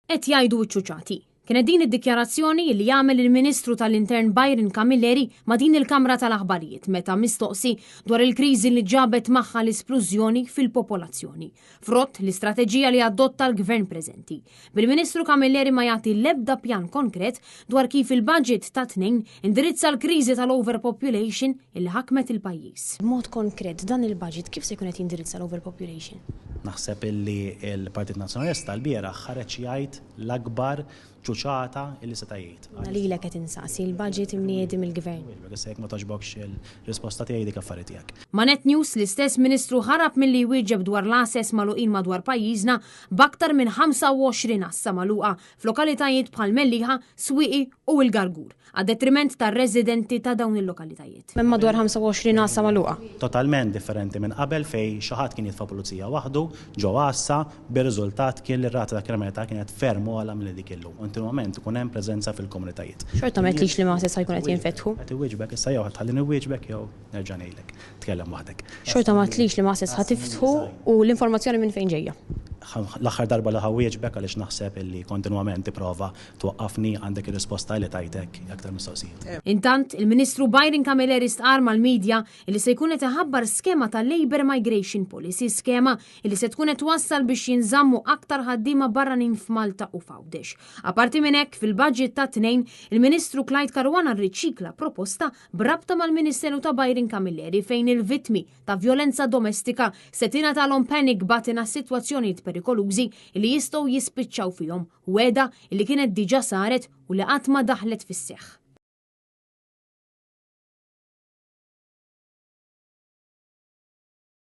Qed jgħidu ċ-ċuċati. Kienet din id-dikjarazzjoni li għamel il-Ministru tal-Intern Byron Camilleri ma' din il-Kamra tal-Aħbarijiet meta mistoqsi dwar il-kriżi li ġabet magħha l-isplużjoni fil-popolazzjoni, frott l-istrateġija li adotta l-Gvern preżenti. Bil-Ministru Camilleri ma jagħti l-ebda pjan konkret dwar kif il-budget tat-Tnejn indirizza l-kriżi tal-overpopulation illi ħakmet il-pajjiż. B'mod konkret, dan il-budget kif se jkun qed jindirizza l-overpopulation? Naħseb illi l-Partit Nazzjonalista lbieraħ ħareġ jgħid l-akbar ċuċata illi seta' jgħid. Jiena lilek qed insaqsi, il-budget imniedi mill-Gvern. Issa jekk ma togħġbokx il-risposta tiegħi dik affari tiegħek. Ma' Net News l-istess Ministru ħarab milli jwieġeb dwar l-għases magħluqin madwar pajjiżna b'aktar minn 25 għassa magħluqa f'lokalitajiet bħal Mellieħa, Swieqi u l-Gargur, għad-detriment tar-residenti ta' dawn il-lokalitajiet. Hemm madwar 25 għassa magħluqa. Totalment differenti minn qabel fejn xi ħadd kien jitfa' pulizija waħdu ġo għassa bir-riżultat kien li r-rata ta' kriminalità kienet ferm ogħla milli dik illum. Kontinwament ikun hemm preżenza fil-komunitajiet. Xorta m'għedtlix liema għases ħa jkun qed jinfetħu. Qed iwieġbek issa jew ħa tħallini nwieġbek jew nerġa' ngħidlek. Tkellem waħdek. Xorta m'għedtlix liema għases ħa tiftħu u l-informazzjoni minn fejn ġejja. L-aħħar darba li ħa wieġbek għaliex naħseb illi kontinwament tipprova twaqqafni għandek ir-risposta li tajtek aktar mistoqsijiet. Intant, il-Ministru Byron Camilleri stqarr mal-media illi se jkun qed iħabbar skema ta' Labour Migration Policy, skema illi se tkun qed twassal biex jinżammu aktar ħaddiema barranin f'Malta u f'Għawdex. Apparti minn hekk, fil-budget tat-Tnejn, il-Ministru Clyde Caruana rriċikla proposta b'rabta mal-Ministeru ta' Byron Camilleri fejn il-vittmi ta' vjolenza domestika se tingħatalhom panic button għas-sitwazzjonijiet perikolużi li jistgħu jispiċċaw fihom, wegħda li kienet diġà saret u li qatt ma daħlet fis-seħħ.